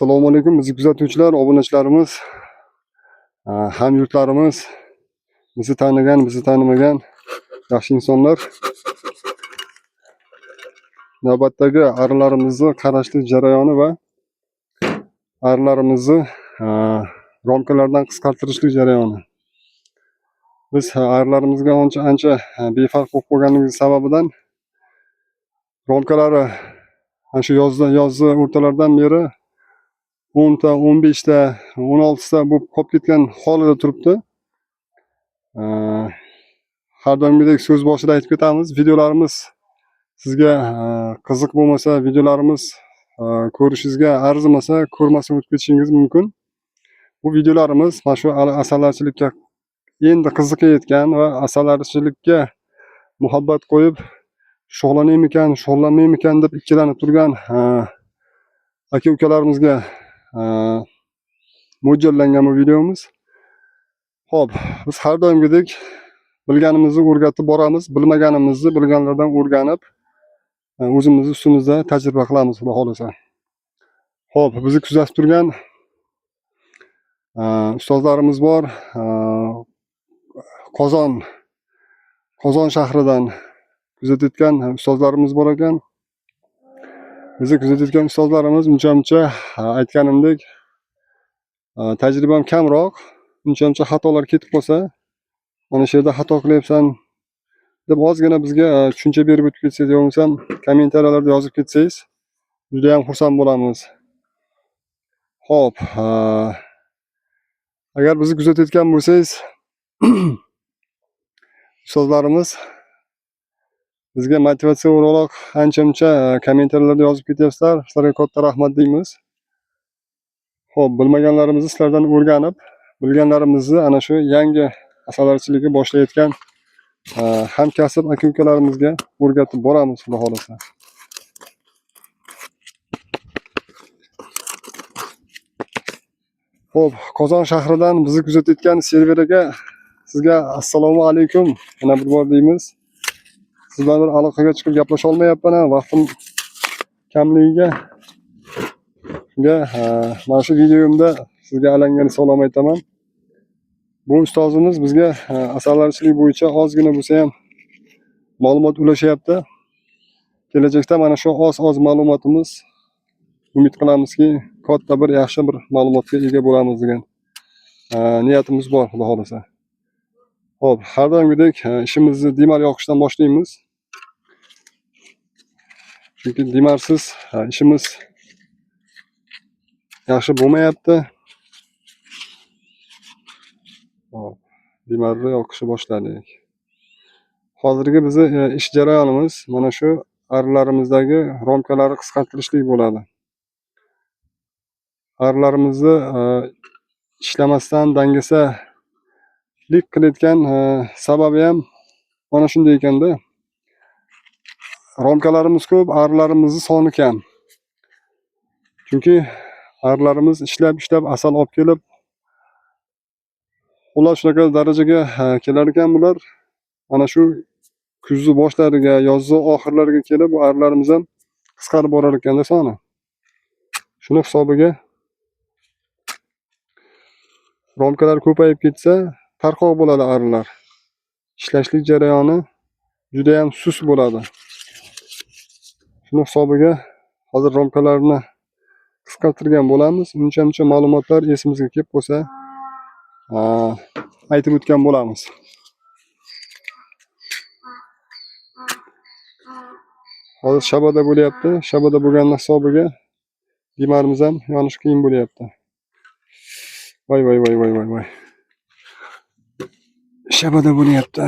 Assalomu alaykum bizni kuzatuvchilar, obunachilarimiz, hamyurtlarimiz, bizni tanigan, bizni tanimagan yaxshi insonlar. Navbatdagi arilarimizni qarashlik jarayoni va arilarimizni romkalardan qisqartirishlik jarayoni. Biz arilarimizga ancha befarq bo'lib qolganimiz sababidan romkalari ana shu yozni o'rtalaridan beri 10 ta, 15 ta, 16 ta bo'lib qolib ketgan holida turibdi. Har doimgidek so'z boshida aytib ketamiz, videolarimiz sizga qiziq bo'lmasa, videolarimiz ko'rishingizga arzimasa, ko'rmasdan o'tib ketishingiz mumkin. Bu videolarimiz mana shu asalarichilikka endi qiziqayotgan va asalarichilikka muhabbat qo'yib shug'ullanaymikan, shug'ullanmaymikan deb ikkilanib turgan aka-ukalarimizga mo'ljallangan bu videomiz. Xo'p, biz har doimgidek bilganimizni o'rgatib boramiz, bilmaganimizni bilganlardan o'rganib, o'zimizni ustimizda tajriba qilamiz, xudo xohlasa. Xo'p, bizni kuzatib turgan ustozlarimiz bor. Qozon shahridan kuzatayotgan ustozlarimiz bor ekan. Bizni kuzatayotgan ustozlarimiz uncha-muncha, aytganimdek, tajribam kamroq, uncha-muncha xatolar ketib qolsa, mana shu yerda xato qilyapsan deb ozgina bizga tushuncha berib o'tib ketsangiz, yo bo'lmasam kommentariyalarda yozib ketsangiz, juda ham xursand bo'lamiz. Xo'p, agar bizni kuzatayotgan bo'lsangiz, ustozlarimiz bizga motivatsiya o'laroq ancha-muncha kommentariyalarda yozib ketyapsizlar. Sizlarga katta rahmat deymiz. Xo'p, bilmaganlarimizni sizlardan o'rganib, bilganlarimizni ana shu yangi asalarichilikni boshlayotgan hamkasb aka-ukalarimizga o'rgatib boramiz, xudo xohlasa. Xo'p, Qozon shahridan bizni kuzatayotgan Server aka, sizga assalomu alaykum yana bir bor deymiz. Siz bilan bir aloqaga chiqib gaplasha olmayapman, vaqtim kamligiga. Shunga mana shu videomda sizga alangani salom aytaman. Bu ustozimiz bizga asalarichilik bo'yicha ozgina bo'lsa ham ma'lumot ulashyapti. Kelajakda mana shu oz-oz ma'lumotimiz umid qilamizki, katta bir yaxshi bir ma'lumotga ega bo'lamiz degan niyatimiz bor, xudo xohlasa. Xo'p, har doimgidek ishimizni dimar yoqishdan boshlaymiz. Chunki dimarsiz ishimiz yaxshi bo'lmayapti. Xo'p, dimarni yoqishni boshladik. Hozirgi bizni ish jarayonimiz mana shu arilarimizdagi romkalarni qisqartirishlik bo'ladi. Arilarimizni ishlamasdan dangasalik qilayotgan sababi ham mana shunday ekanda. Romkalarimiz ko'p, arilarimizni soni kam. Chunki arilarimiz ishlab ishlab asal olib kelib, ular shunaqa darajaga kelar ekan bular. Mana shu kuzni boshlariga, yozni oxirlariga kelib bu arilarimiz ham qisqarib borar ekanda soni. Shuni hisobiga romkalar ko'payib ketsa, tarqoq bo'ladi arilar. Ishlashlik jarayoni juda ham sust bo'ladi. Shuni hisobiga hozir romkalarni qisqartirgan bo'lamiz. Uncha-muncha ma'lumotlar esimizga kelib qolsa, aytib o'tgan bo'lamiz. Hozir shabada bo'lyapti. Shabada bo'lgani hisobiga dimarimiz ham yonish qiyin bo'lyapti. Voy voy voy voy voy voy. Shabada bo'lyapti.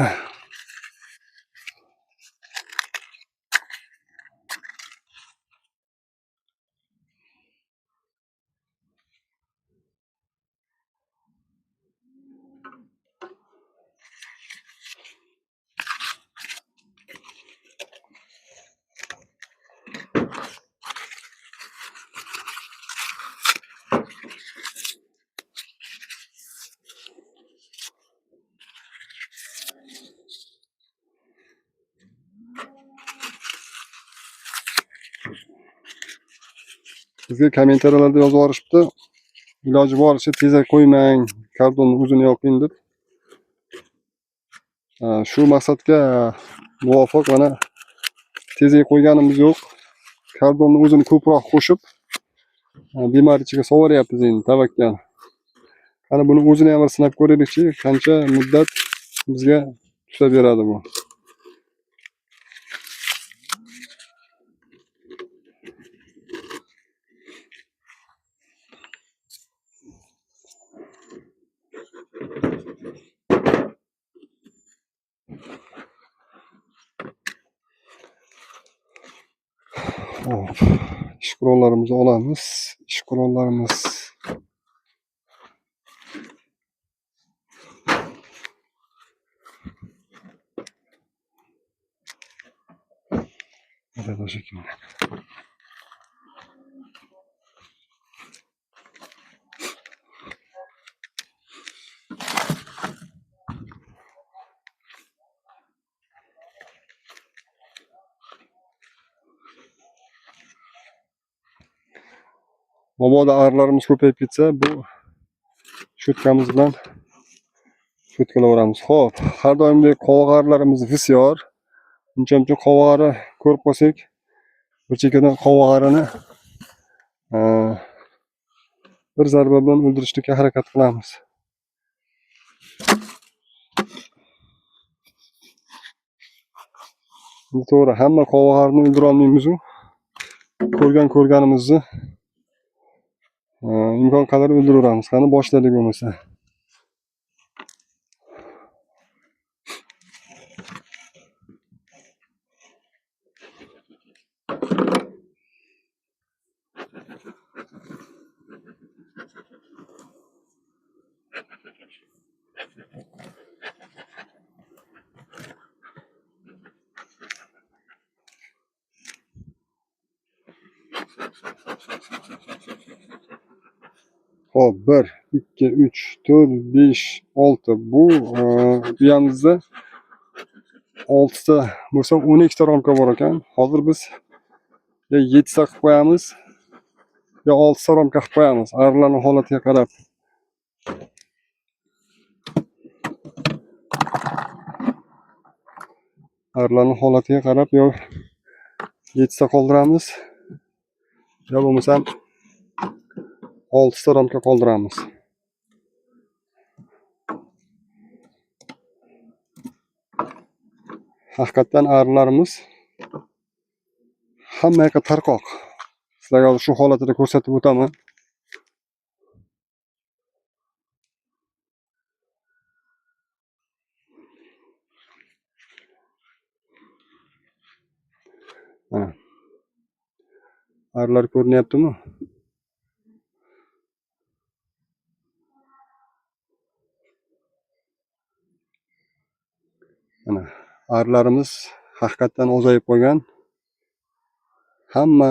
Bizga kommentariyalarda yozib yuborishibdi. Iloji boricha tezak qo'ymang, kardonni o'zini yoqing deb. Shu maqsadga muvofiq mana tezak qo'yganimiz yo'q. Kardonni o'zini ko'proq qo'shib, bemar ichiga sovaryapmiz endi tavakkal. Qani buni o'zini ham bir sinab ko'raylikchi, qancha muddat bizga tuta beradi bu. Hop, ish qurollarimizni olamiz. Ish qurollarimiz nerede şekilde. Mabodo arilarimiz ko'payib ketsa, bu cho'tkamiz bilan cho'tkalayveramiz. Xo'p, har doimdek qovoq arilarimiz visyor. Uncha-muncha qovoq ari ko'rib qolsak, bir chekkadan qovoq arini bir zarba bilan o'ldirishga harakat qilamiz. To'g'ri, hamma qovoq arini o'ldira olmaymiz-u. Ko'rgan-ko'rganimizni imkon qadar o'ldiraveramiz. Qani boshladik bo'lmasa. Xo'p, 1, 2, 3, 4, 5, 6. Bu uyamizda 6 ta bo'lsa 12 ta romka bor ekan. Hozir biz ya 7 ta qilib qo'yamiz, ya 6 ta romka qilib qo'yamiz. Arilarning holatiga qarab. Arilarning holatiga qarab yo 7 ta qoldiramiz, yo bo'lmasam 6 ta romka qoldiramiz. Haqiqatdan arilarimiz hamma yoqqa tarqoq. Sizlarga hozir shu holatida ko'rsatib o'taman. Mana. Arilar ko'rinyaptimi? Mana arilarimiz haqiqatdan ozayib qolgan. Hamma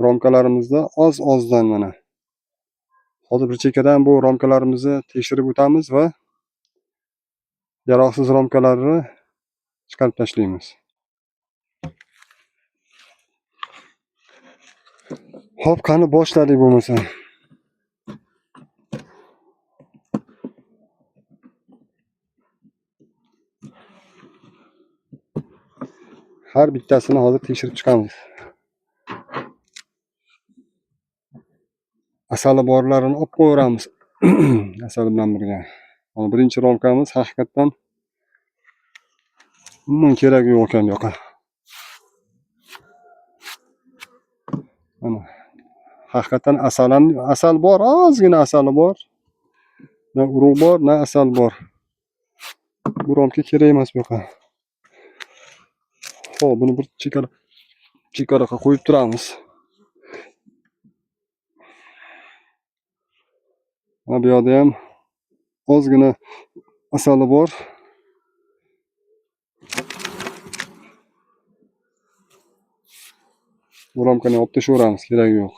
romkalarimizda oz-ozdan mana. Hozir bir chekkadan bu romkalarimizni tekshirib o'tamiz va yaroqsiz romkalarni chiqarib tashlaymiz. Xo'p, qani boshladik bo'lmasa. Har bittasini hozir tekshirib chiqamiz. Asali borlarini olib qo'yaveramiz. Asali bilan birga. Mana birinchi romkamiz haqiqatdan umuman keragi yo'q ekan bu yoqqa. Mana haqiqatdan asal ham, asal bor, ozgina asali bor. Na urug' bor, na asal bor. Bu romka kerak emas bu yoqqa. Xo'p, buni bir chekaraqa qo'yib turamiz. Mana bu yoqda ham ozgina asali bor. Bu romkani olib tashlaveramiz, keragi yo'q.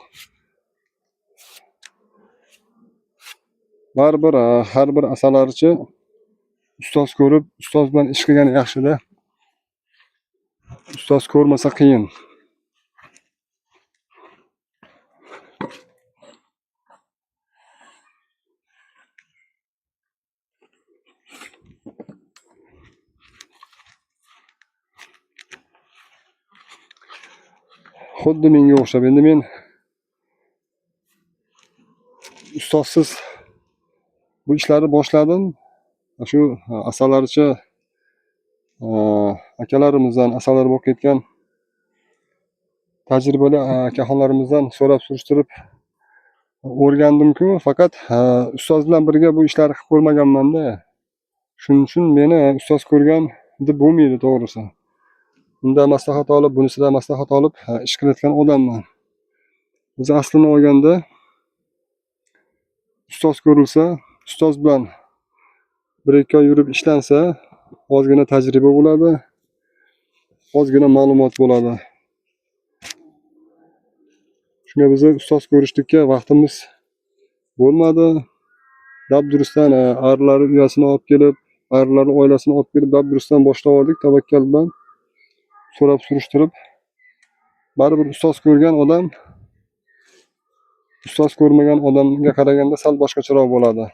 Baribir har bir asalarichi ustoz ko'rib, ustoz bilan ish qilgani yaxshida. Ustoz ko'rmasa qiyin. Xuddi menga o'xshab. Endi men ustozsiz bu ishlarni boshladim. Shu asalarichi akalarimizdan, asalari boqayotgan tajribali akaxonlarimizdan so'rab surishtirib o'rgandim-ku, faqat ustoz bilan birga bu ishlarni qilib ko'rmaganman-da. Shuning uchun meni ustoz ko'rgan deb bo'lmaydi to'g'risi. Unda maslahat olib, bunisidan maslahat olib ish qilayotgan odamman. Biz aslini olganda ustoz ko'rilsa, ustoz bilan bir-ikki oy yurib ishlansa, ozgina tajriba bo'ladi, ozgina ma'lumot bo'ladi. Shunga biz ustoz ko'rishlikka vaqtimiz bo'lmadi. Dabdurustdan arilar uyasini olib kelib, arilar oilasini olib kelib, dabdurustdan boshlab oldik tavakkal bilan. So'rab surishtirib, baribir ustoz ko'rgan odam ustoz ko'rmagan odamga qaraganda sal boshqacharoq bo'ladi.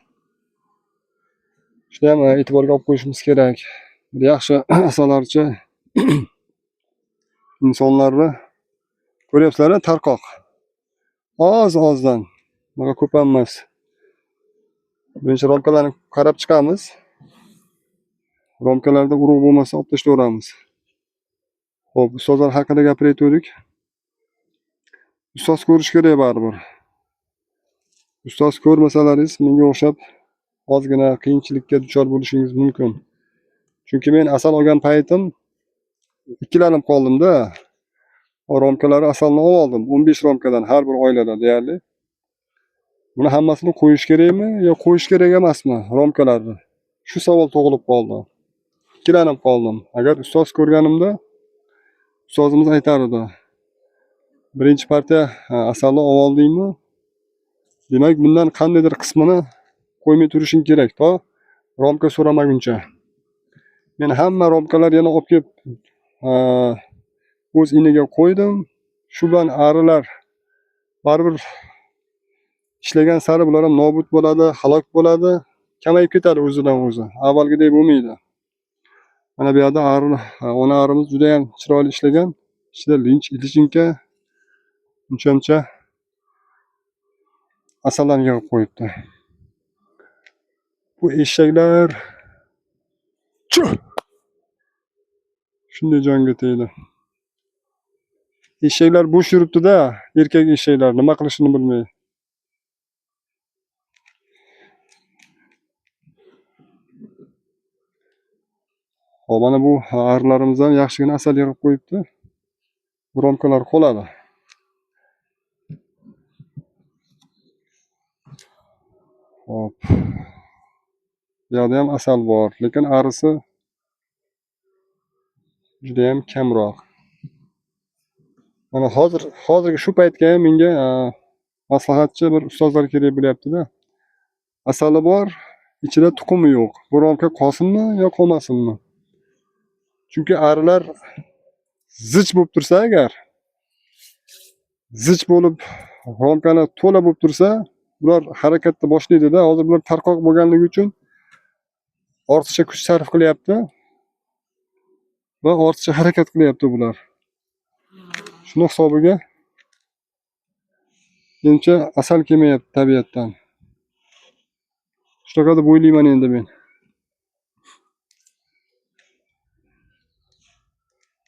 Shuni ham e'tiborga olib qo'yishimiz kerak. Bir yaxshi asalarichi insonlarni ko'ryapsizlar, tarqoq. Oz-ozdan, bunaqa ko'p ham emas. Birinchi romkalarni qarab chiqamiz. Romkalarda urug' bo'lmasa olib tashlayveramiz. Xo'p, ustozlar haqida gapirayotgandik. Ustoz ko'rish kerak baribir. Ustoz ko'rmasalaringiz menga o'xshab ozgina qiyinchilikka duchor bo'lishingiz mumkin. Chunki men asal olgan paytim ikkilanib qoldim-da. Romkalari asalni olib oldim. 15 romkadan har bir oilada deyarli. Buni hammasini qo'yish kerakmi yo qo'yish kerak emasmi romkalarni? Shu savol tug'ilib qoldi. Ikkilanib qoldim. Agar ustoz ko'rganimda ustozimiz aytar edi. Birinchi partiya asalni olib oldingmi? Demak, bundan qandaydir qismini qo'ymay turishing kerak to romka so'ramaguncha. Men hamma romkalar yana olib kelib o'z iniga qo'ydim. Shu bilan arilar baribir ishlagan sari bular ham nobud bo'ladi, halok bo'ladi, kamayib ketadi o'zidan o'zi. Avvalgidek bo'lmaydi. Mana bu yerda ari, ona arimiz juda ham chiroyli ishlagan. Ichida lichinka uncha-muncha asallarni yig'ib qo'yibdi. Bu eshaklar chuh! Shunday jonga tegdi. Eshaklar bo'sh yuribdi-da, erkak eshaklar nima qilishini bilmay. Xo'p, mana bu arilarimiz ham yaxshigina asal yig'ib qo'yibdi. Romkalar qoladi. Xo'p. Bu yerda ham asal bor, lekin arisi juda ham kamroq. Mana hozirgi shu paytga ham menga maslahatchi bir ustozlar kerak bo'lyapti-da. Asali bor, ichida tuxumi yo'q. Bu romka qolsinmi yo qolmasinmi? Chunki arilar zich bo'lib tursa agar, zich bo'lib romkani to'la bo'lib tursa, bular harakatni boshlaydi-da. Hozir bular tarqoq bo'lganligi uchun ortiqcha kuch sarf qilyapti va ortiqcha harakat qilyapti bular. Shuni hisobiga menimcha asal kelmayapti tabiatdan. Shunaqa deb o'ylayman endi men.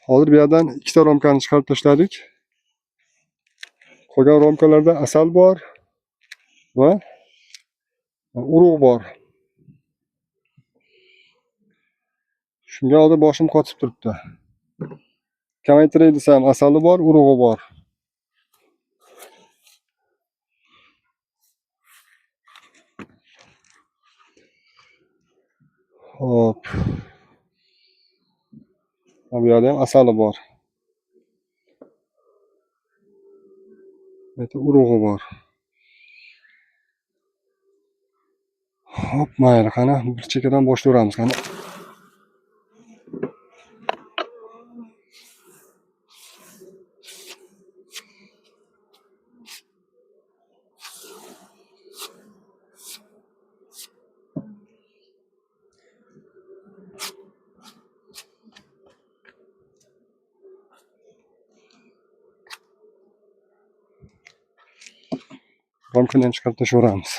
Hozir bu yerdan ikkita romkani chiqarib tashladik. Qolgan romkalarda asal bor va urug' bor. Shunga hozir boshim qotib turibdi. Kamaytiray desam asali bor, urug'i bor. Xo'p. Bu yerda ham asali bor. Bu yerda urug'i bor. Xo'p, mayli, qani bir chekkadan boshlayveramiz, qani. Romkani ham chiqarib tashlayveramiz.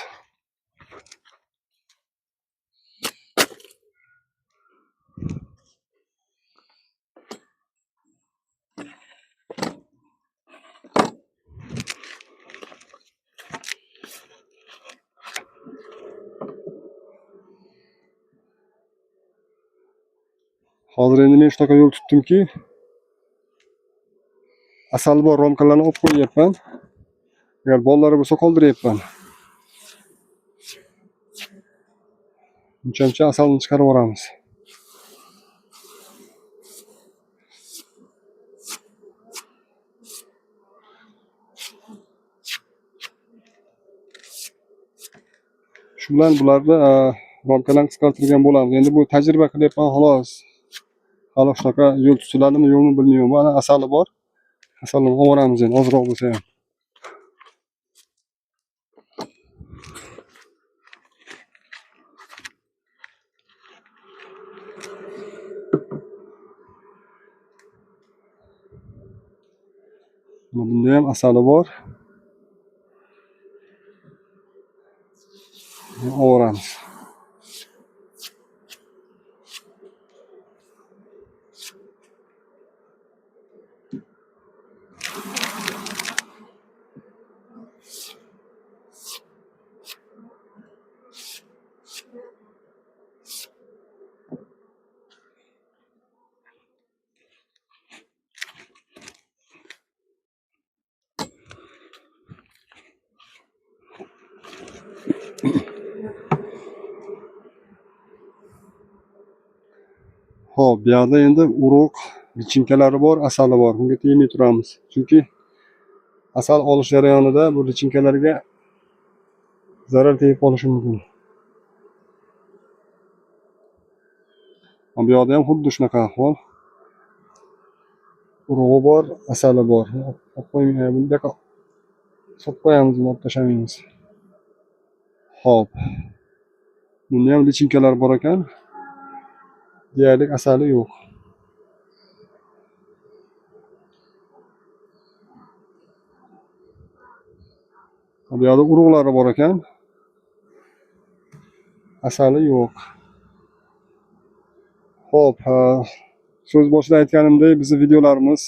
Hozir endi men shunaqa yo'l tutdimki, asal bor romkalarni olib qo'yyapman. Agar bollari bo'lsa qoldiryapman. Uncha-muncha asalni chiqarib yuboramiz. Shu bilan bularni romkalarni qisqartirgan bo'lamiz. Endi bu tajriba qilyapman xolos. Hali shunaqa yo'l tutiladimi yo'qmi bilmayman. Mana asali bor. Asalni olib endi ozroq bo'lsa ham. Bunda ham asali bor. Olib. Xo'p, bu yoqda endi urug' lichinkalari bor, asali bor. Bunga tegmay turamiz. Chunki asal olish jarayonida bu lichinkalarga zarar tegib qolishi mumkin. Bu yoqda ham xuddi shunaqa ahvol. Urug'i bor, asali bor. Olib qo'ymayman, bundaqa solib qo'yamiz, buni olib tashlamaymiz. Xo'p. Bunda ham lichinkalar bor ekan. Deyarli asali yo'q. Bu yoqda urug'lari bor ekan. Asali yo'q. Xo'p, so'z boshida aytganimdek, bizning videolarimiz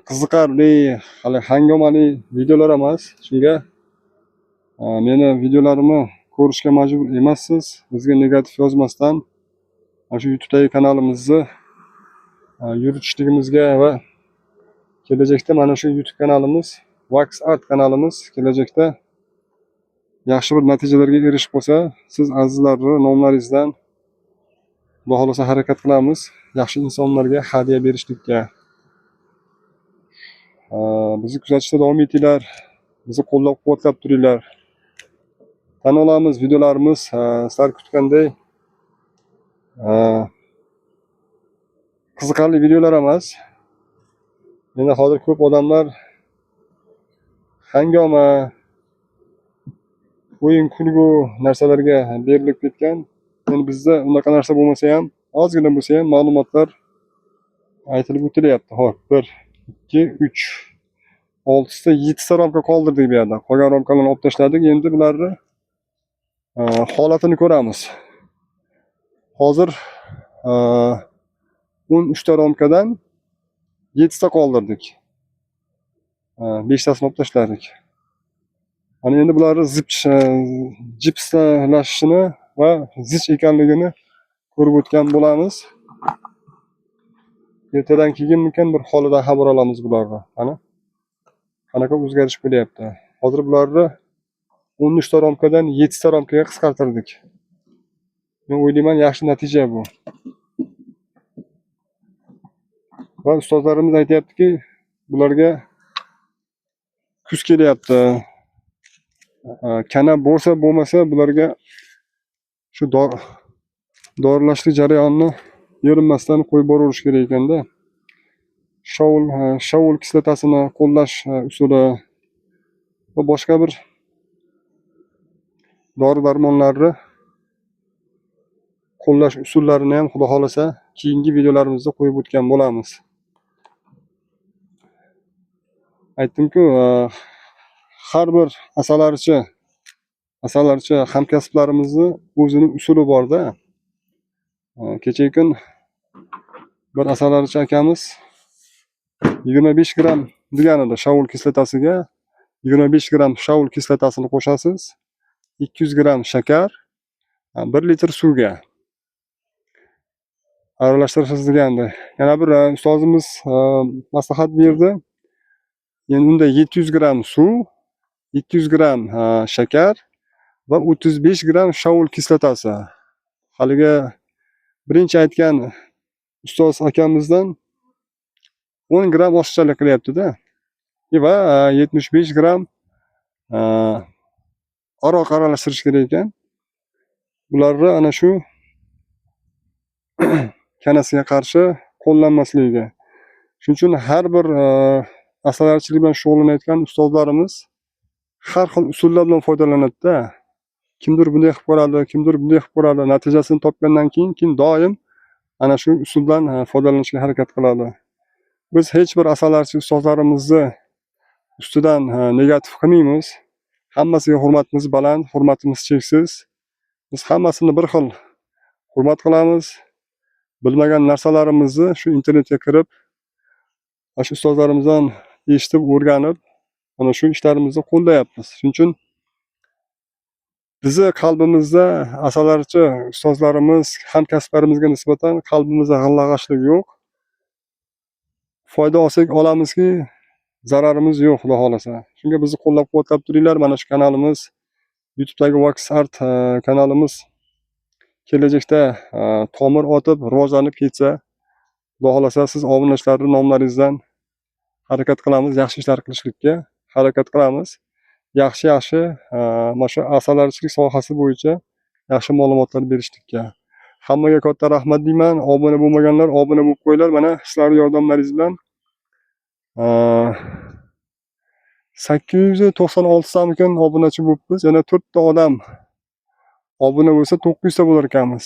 qiziqarli, hali hangomali videolar emas. Shunga meni videolarimni ko'rishga majbur emassiz. Bizga negativ yozmasdan shu YouTube'dagi kanalimizni yuritishligimizga va kelajakda mana shu YouTube kanalimiz, Wax Art kanalimiz kelajakda yaxshi bir natijalarga erishib qolsa, siz azizlarning nomlaringizdan Xudo xohlasa harakat qilamiz yaxshi insonlarga hadya berishlikka. Bizni kuzatishda davom etinglar, bizni qo'llab-quvvatlab turinglar. Tan olamiz, videolarimiz sizlar kutganday qiziqarli videolar emas. Endi hozir ko'p odamlar hangoma, o'yin kulgu narsalarga berilib ketgan. Endi bizda unaqa narsa bo'lmasa ham, ozgina bo'lsa ham ma'lumotlar aytilib o'tilyapti. Xo'p, 1 2 3 6 ta 7 ta romka qoldirdik bu yerda. Qolgan romkalarni olib tashladik. Endi bularni holatini ko'ramiz. Hozir 13 ta romkadan 7 ta qoldirdik. 5 tasini olib tashladik. Ana endi bularni jipslashishini va zich ekanligini ko'rib o'tgan bo'lamiz. Ertadan keyinmikan bir holidan xabar olamiz bularni. Ana qanaqa o'zgarish bo'lyapti. Hozir bularni 13 ta romkadan 7 ta romkaga qisqartirdik. Men o'ylayman yaxshi natija bu. Va ustozlarimiz aytayaptiki, bularga kuz kelyapti. Kana bo'lsa bo'lmasa bularga shu dorilashlik jarayonini erinmasdan qo'yib boraverish kerak ekanda. Shovul kislotasini qo'llash usuli va boshqa bir dori-darmonlarni qo'llash usullarini ham Xudo xohlasa keyingi videolarimizda qo'yib o'tgan bo'lamiz. Aytdim-ku, Har bir asalarichi hamkasblarimizni o'zini usuli borda. Kechagi kun bir asalarichi akamiz 25 gramm degan edi, shavul kislotasiga 25 gramm shavul kislotasini qo'shasiz, 200 gramm shakar, 1 litr suvga aralashtirasiz degandi. Yana bir ustozimiz maslahat berdi. Endi unda 700 gramm suv, 200 gramm shakar va 35 gramm shavul kislotasi. Haligi birinchi aytgan ustoz akamizdan 10 gramm oshiqchalik qilyapti-da. Va 75 gramm aroq aralashtirish kerak ekan. Bularni ana shu kanasiga qarshi qo'llanmasligiga. Shuning uchun har bir asalarichilik bilan shug'ullanayotgan ustozlarimiz har xil usullar bilan foydalanadi-da. Kimdir bunday qilib ko'radi, kimdir bunday qilib ko'radi. Natijasini topgandan keyin doim ana shu usuldan foydalanishga harakat qiladi. Biz hech bir asalarichi ustozlarimizni ustidan negativ qilmaymiz. Hammasiga hurmatimiz baland, hurmatimiz cheksiz. Biz hammasini bir xil hurmat qilamiz. Bilmagan narsalarimizni shu internetga kirib, ana shu ustozlarimizdan eshitib, o'rganib, ana shu ishlarimizni qo'llayapmiz. Shuning uchun bizni qalbimizda asalarichi ustozlarimiz, hamkasblarimizga nisbatan qalbimizda g'alla-g'ashlik yo'q. Foyda olsak olamizki, zararimiz yo'q, Xudo xohlasa. Shunga bizni qo'llab-quvvatlab turinglar. Mana shu kanalimiz, YouTube'dagi Wax Art kanalimiz kelajakda tomir otib, rivojlanib ketsa, Xudo xohlasa, siz obunachilarning nomlaringizdan harakat qilamiz, yaxshi ishlar qilishlikka harakat qilamiz. Yaxshi-yaxshi mana shu asalarichilik sohasi bo'yicha yaxshi ma'lumotlar berishlikka. Hammaga katta rahmat deyman. Obuna bo'lmaganlar obuna bo'lib qo'yinglar. Mana sizlarning yordamlaringiz bilan 896 tamikin obunachi bo'libmiz. Yana 4 ta odam obuna bo'lsa, 900 ta bo'lar ekanmiz.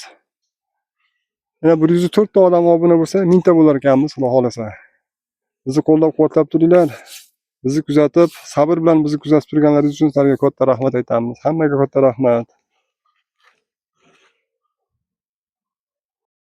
Yana 104 ta odam obuna bo'lsa, 1000 ta bo'lar ekanmiz, Xudo xohlasa. Bizni qo'llab-quvvatlab turinglar. Bizni kuzatib, sabr bilan bizni kuzatib turganlaringiz uchun sizlarga katta rahmat aytamiz. Hammaga katta rahmat.